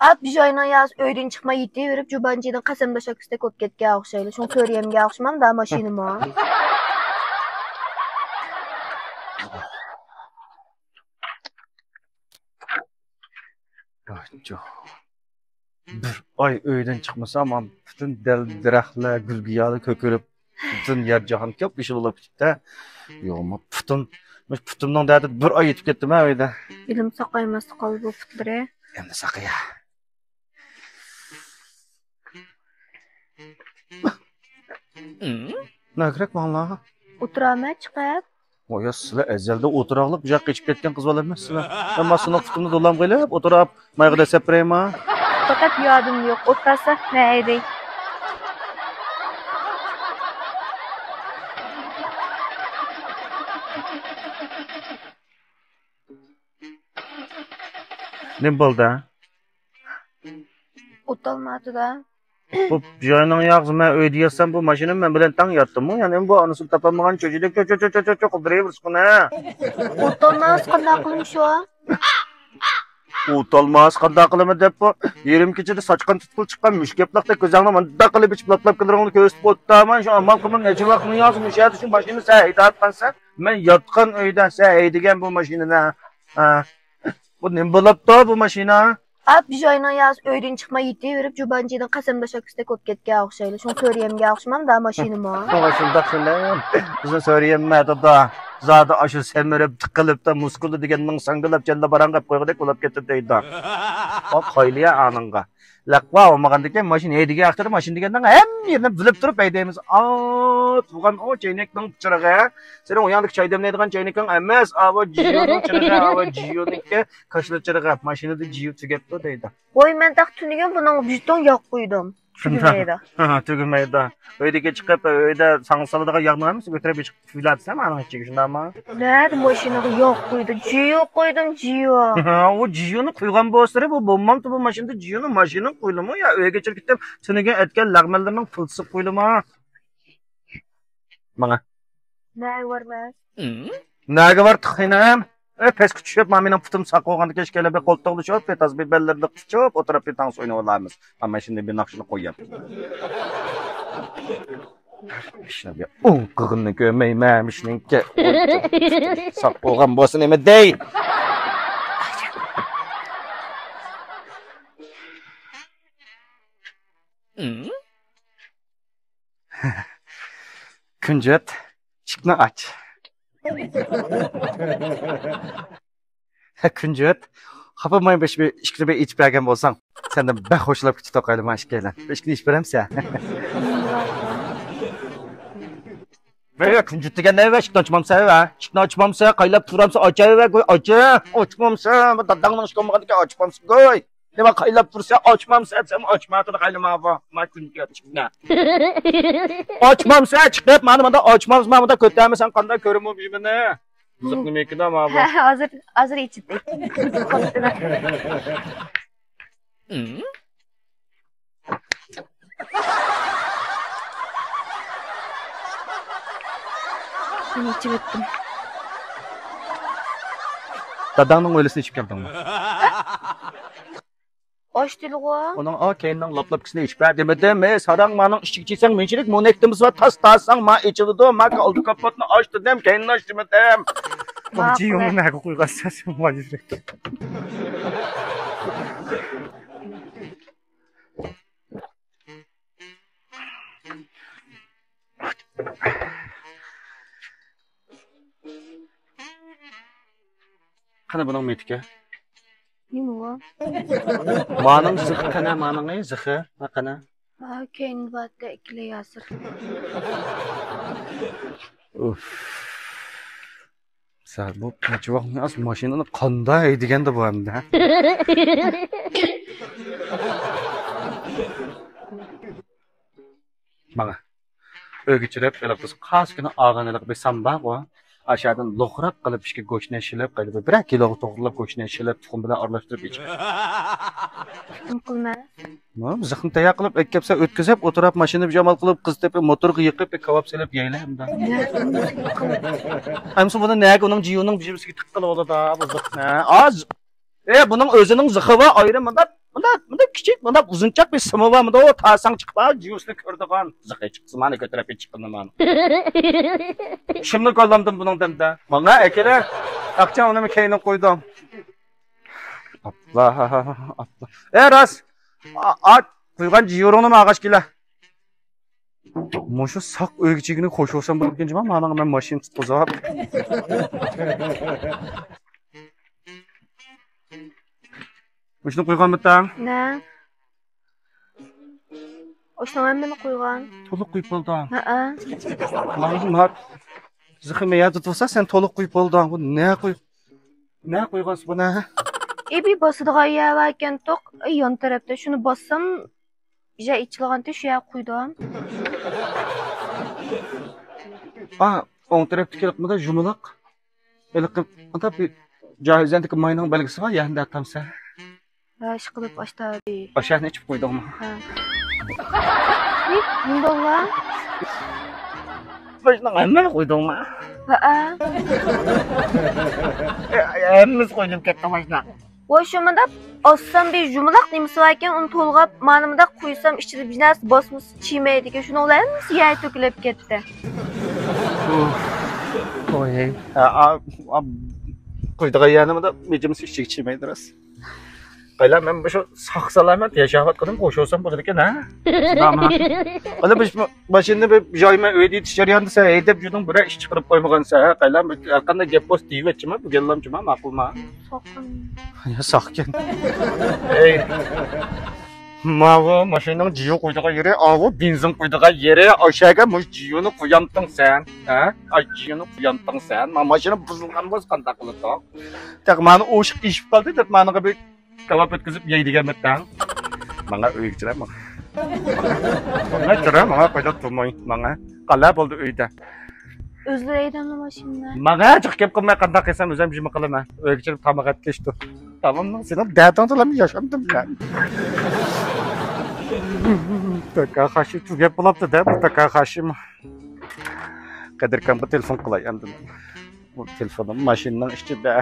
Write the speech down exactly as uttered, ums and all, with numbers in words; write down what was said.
ئاپ، بىژاينىڭ ياسى ئۆيدىن چىقماي يېتىۋېرىپ، جۇبانجىدىن قەسەم داشاكىسىدەك بولۇپ كەتكەن ئوخشايلى. شۇڭا تۆرىيەمگە ئوخشىمامدا ماشىنىمۇ. بىر ئاي ئۆيدىن چىقمىسام، پۈتۈن دەل-دەرەخلەر، گۈل-گىياھلار كۆكىرىپ، پۈتۈن يەر جاھان كەپ يېشىل بولۇپ كېتىپتۇ. يوق، پۇتۇم، پۇتۇمنىڭ دەردى بىر ئاي يېتىپ كەتتىم ھە ئۆيدە. ھېلىمۇ ساقايماسلىق ھال بۇ پۇتلىرى. ئەمدى ساقىيە. نەگىرەك ماڭلا؟ ئولتۇرامەن چىقىپ. ۋاي، سىلەر ئەزەلدە ئولتۇراقلىق بۇ ياققا قېچىپ كەتكەن قىز بالا ئەمەسسىلەر. مەن مانا سىلىنىڭ پۇتۇمنى دولام قىلىپ ئولتۇراپ، مايغا دەسسەپ بېرەيما؟ پەقەت يادىم يوق، ئولتۇرسا مەن ھەيدەي. نېمە بولدى؟ ئوتالماتىدا. بۇ جاينىڭ ياغزى، مەن ئۆيدە ياتسام، بۇ ماشىنىمۇ مەن بىلەن تەڭ ياتتىمۇ؟ يەنە بۇ ئانىسىنى تاپالمىغان چۆچىدەك چۆچۆچۆچۆچۆ قىلدۇرۇۋېرىسىكۇنە. ئوتالماس قانداق قىلمىش ئۇ؟ ئوتالماس قانداق قىلىمەن دەپ، بۇ يېرىم كېچىدە ساچقان تۇتقىلى چىققان مۈشۈك ياپلاقتەك كۆزۈڭنى مۇنداق قىلىپ ئېچىپ، لاپ-لاپ كۆزلىرىڭنى كۆرسىتىپ ئولتۇرامەن. شۇ ئامال قىلماي نەچچە ۋاقىتنىڭ ياغزى مۇشۇ يەردە شۇ ماشىنىنى سەن ھەيدەۋاتقانسەن. مەن ياتقان ئۆيدە سەن ھەيدىگەن بۇ ماشىنىنى. ھە. بۇ نېمە بولۇپتۇ بۇ ماشىنا؟ ئاپ، بىژاينىڭ ياسى ئۆيدىن چىقماي يېتىۋېرىپ، جۇبانجىدىن قەسەم داشاكىسىدەك بولۇپ كەتكەن ئوخشايلى. شۇڭا تۆرىيەمگە ئوخشىمامدا ماشىنىمۇ. شۇڭا شۇنداق سۆزلەڭ. بىزنىڭ تۆرىيەم مەدۇدا. زادى ئاشۇ سەمرىپ، تىقىلىپتا، مۇسكۇلى دېگەننىڭ ساڭگىلاپ، جەللە باراڭ قاپ قويغۇدەك بولۇپ كەتتى دەيدۇ. ئاق قايلىيە ئانىڭغا. لەقۋا بولمىغاندىكىن ماشىنا ھەيدىگەن ھەقتىدە ماشىنا دېگەننىڭ ھەممە يېرىنى بىلىپ تۇرۇپ ھەيدەيمىز. ئا، تۇغان ئۇ چەينەكنىڭ چىرىغى. سېنىڭ ئۇ ياندىكى چاي دەملەيدىغان چەينىكىڭ ئەمەس، ئاۋۇ جىيۇنىڭ چىرىغى، ئاۋۇ جىيۇنىڭكى كاشلا چىرىغى. ماشىنىدا جىيۇ تۈگەپتۇ دەيدۇ. ۋاي، مەن تېخى تۈنۈگۈن بۇنىڭغا بېتون ياغ قۇيدۇم. تۈگىمەيدۇ. ھە، تۈگىمەيدۇ. ئۆيدىكى چىقىپ، ئۆيدە ساڭا سالىدىغان ياغنى ھەممىسىنى كۆتۈرۈپ ئېچىپ قۇيۇۋېتىسەن ئانىڭ ئىچىگە، شۇنداقمۇ؟ نەدە ماشىنىغا ياغ قۇيدۇ؟ جىيۇ قۇيدۇم، جىيۇ. ھە، ئۇ جىيۇنى قۇيغان بولسىلى، بۇ بولمامتى بۇ ماشىنىدا جىيۇنى؟ ماشىنىنى قۇيلىمۇ يا ئۆيگە ئېچىرىپ كېتىپ، تۈنۈگۈن ئەتكەن لەغمەنلىرىنىڭ پىلتىسى قۇيلىمۇ؟ ماڭا. نەگە بارىمىز؟ نەگە بار تېخىنەم؟ ئە، پەسكە چۈشۈپ، ما مېنىڭ پۇتۇم ساق بولغاندىكىن ئىككىيلەن بىر قولتۇقلىشىپ، بىر تاز بىر بەللىرىنى قىچىپ ئولتۇرۇپ، بىر تانسا ئويناۋالارمىز. ئا، مەن شۇنداق بىر ناخشىنى قوياي. ئۇ قىغىننى كۆرمەيمەن، مىشنىڭكى. ساق بولغان بولسا نېمە دەي؟ كۈنجۈت، ئىشىكنى ئاچ. كۈنجۈت، خاپا بولماي بېشىمنى ئىشىكنى بىر ئېچىپ بەرگەن بولساڭ، سەندىن بەك خوشلاپ كېتىپ توقايلى ما ئىككىيلەن. ئىشىكنى ئېچىپ بېرەمسەن؟ ۋەي، ۋەي، كۈنجۈت دېگەن نېمە؟ ئىشىكنى ئاچمامسەن ۋە؟ ئىشىكنى ئاچمامسەن، قايلاپ تۇرامسەن؟ ئاچاي ۋە، گۇي، ئاچا. ئاچمامسەن، داداڭنىڭ ئىشىكى بولمىغاندىكىن ئاچمامسەن، گۇي. نېمە قايلاپ تۇرسا، ئاچمامسەن، سەن ئاچما، قايلىما بۇ. ما كۈنجۈت ئىشىكنى. ئاچمامسەن، چىقىپ، مانا مۇندا ئاچمامسەن، مانا مۇندا كۆتەرمىسەڭ، قانداق كۆرىمۇ بىزنى؟ قىزىق نېمە ئىكەن ما بۇ؟ ھە، ھازىر، ھازىر ئېچىپ. مەن ئېچىۋەتتىم. داداڭنىڭ ھويلىسىنى ئېچىپ كەلدىڭمۇ؟ ئاچتىلىغۇ. ئۇنىڭ ئا كەينىنىڭ لاپلاپكىسىنى ئېچىپ بەر دېمىدىم. ئەي، ساراڭ مانىڭ ئىچىگە چىيسەڭ مېنىڭچىلىك مونەكتىمىز بار، تاس تارتساڭ ما ئېچىلىدۇ. ما ئالدى كاپوتنى ئاچ دېدىم، كەينىنى ئاچ دېمىدىم. ماقۇل. جىيۇڭنى نەگە قويغانسەن سەن ۋاي يۈرەك؟ قېنى بۇنىڭ مېتىكى؟ نېمە ئۇ؟ مانىڭ زىخى قېنى، مانىڭى زىخى؟ ھە، قېنى؟ ھا، كەينىدە بارتى ئىككىلى ياسىر. ئۇف. سەن بۇ پەچۋاقنى ئاس ماشىنىنى قانداق ھەيدىگەندە بۇ ئەمدى، ھە؟ ماڭا. ئۆيگە چىرىپ، ھېلىقى قاسكىنى ئالغان ھېلىقى بىر سام بارغۇ. ئاشۇ يەردىن لوقراق قىلىپ ئىچىگە گۆشنى شىلىپ، قايتىپ بىرەر كىلوغا توغرىلاپ گۆشنى شىلىپ، تۇخۇم بىلەن ئارىلاشتۇرۇپ ئىچىپ. نېمە قىلىمەن؟ مانا زىخنى تەييار قىلىپ ئەكەپسەن، ئۆتكۈزۈپ ئولتۇرۇپ، ماشىنا بىر ئامال قىلىپ، قىز تېپىپ، موتورغا يېقىپ، بىر كاۋاپ سېلىپ يەيلى ئەمدى. ئەمسە بۇنى نەگە ئۇنىڭ جىيۇنىڭ بىژىمسىگە تىققىلى بولىدۇ بۇ زىخنى؟ ئاز. ئە، بۇنىڭ ئۆزىنىڭ زىخى بار، ئايرىم مۇنداق. مۇنداق، مۇنداق كىچىك، مۇنداق ئۇزۇنچاق بىر سىمى بار، مۇنداق ئۇ تاساڭ چىقىپ، جىۋىسىنى كۆرىدىغان. زىقى چىقسا، مانا كۆتۈرۈپ چىققىنى مانا. ئىشىمنى كوللامدىم بۇنىڭ دەمدە. ماڭا ئەكىرە. ئاقچا ئۇنىمۇ كەينىگە قويدۇم. ئاپلا، ئاپلا. ئە، راست. ئا-، ئا-، قويغان جىيۇرۇڭنىمۇ ئاغاچ كېلە. مۇشۇ ساق ئۆيگە چېكىنى خوش بولسام بولىدىكەن جۇما، مانا مەن ماشىنا تۇتقۇزۇپ. مۇشۇنى قويغانمىتىڭ؟ نە؟ ئاشۇنىڭ ھەممىنى قويغان. تولۇق قويۇپ بولدۇڭ. ھەئە. ماڭا زىخىم يا تۇتۇلسا، سەن تولۇق قويۇپ بولدۇڭ. بۇ نە قوي-، نە قويغانسىز بۇنى؟ ئېبى باسىدىغان يەر باركەنتۇق، يان تەرەپتە شۇنى باسسام، يەر ئېچىلغانتى، شۇ يەرگە قويدۇم. ئا، ئوڭ تەرەپتىكى ھېلىقىمىدا يۇمىلاق. ھېلىقى، ئاندا بىر جاھىزەندىكى ماينىڭ بەلگىسى بار، يەنە دەتامسە. ھە، ئىشقىلىپ ئاشتا. ئاشۇنى ئېچىپ قويدۇڭمۇ؟ ھە. ئى، مۇنداقلا. ماشىنىڭ ھەممىنى قويدۇڭمۇ؟ ھەئە. ھەممىسى قويۇلۇپ كەتتى ماشىنا. ۋاي، شۇ مۇنداق ئاچسام بىر يۇمىلاق نېمىسى باركەن، ئۇنى تولغاپ، مانا مۇنداق قويسام، ئىچىدە بىر نەرسە باسمىسا چىمەيدىكەن. شۇنىڭ بىلەن ھەممىسى يەرگە تۆكۈلۈپ كەتتى. ۋوي. ھە، ئا، ئا، قويىدىغان يەرنى مۇنداق مىجىمسا ئىچىگە چىمەيدۇ راست. قايلا، مەن مۇشۇ ساق-سالامەت ياشاۋاتقىنىمغا خوش بولسام بولىدىكەن، ھە؟ ئانا، بىز ماشىنىنى بىر يايما ئۆيدە يېتىش جەريانىدا سەن ھەيدەپ يۈردۈڭ، بىرەر ئىش چىقىرىپ قويمىغانسەن، ھە؟ قايلا، ھەر قانداق گەپ بولسا دېيىۋەتچىما، بۈگۈنلامچىما، ماقۇلما؟ ساققىن. يا، ساقكەن. ئەي. ماۋۇ ماشىنىنىڭ جىيۇ قويىدىغان يېرى، ئاۋۇ بېنزىن قويىدىغان يېرى، ئاشۇ يەرگە مۇشۇ جىيۇنى قويامتىڭ سەن، ھە؟ ئاي، جىيۇنى قويامتىڭ سەن. ما ماشىنا بۇزۇلغان بولسا قانداق قىلىدۇ؟ تېخى مانا ئوشۇق ئېشىپ قالدى دەپ مانىغا بىر كاۋاپ ئۆتكۈزۈپ يەي دېگەنمىتىڭ؟ ماڭا ئۆيگە چىرە، ماڭا. ماڭا چىرە، ماڭا قويدۇق تۇرماي، ماڭا. قالا بولدى ئۆيدە. ئۆزلىرى ھەيدەمدۇ ماشىنىنى؟ ماڭا جىق گەپ قىلماي قانداق قىلسام ئۆزۈم جىم قىلىمەن. ئۆيگە چىرىپ تاماق ئەتكەچتۇ. تامامنىڭ سېنىڭ دەردىڭ تىلەم ياشامدىم مەن. تاكاخاشى، شۇ گەپ بولاپتۇ دە، بۇ تاكاخاشىمۇ. قەدىركامغا تېلېفون قىلاي ئەمدى مەن. بۇ تېلېفونۇم ماشىنىنىڭ ئىچىدە.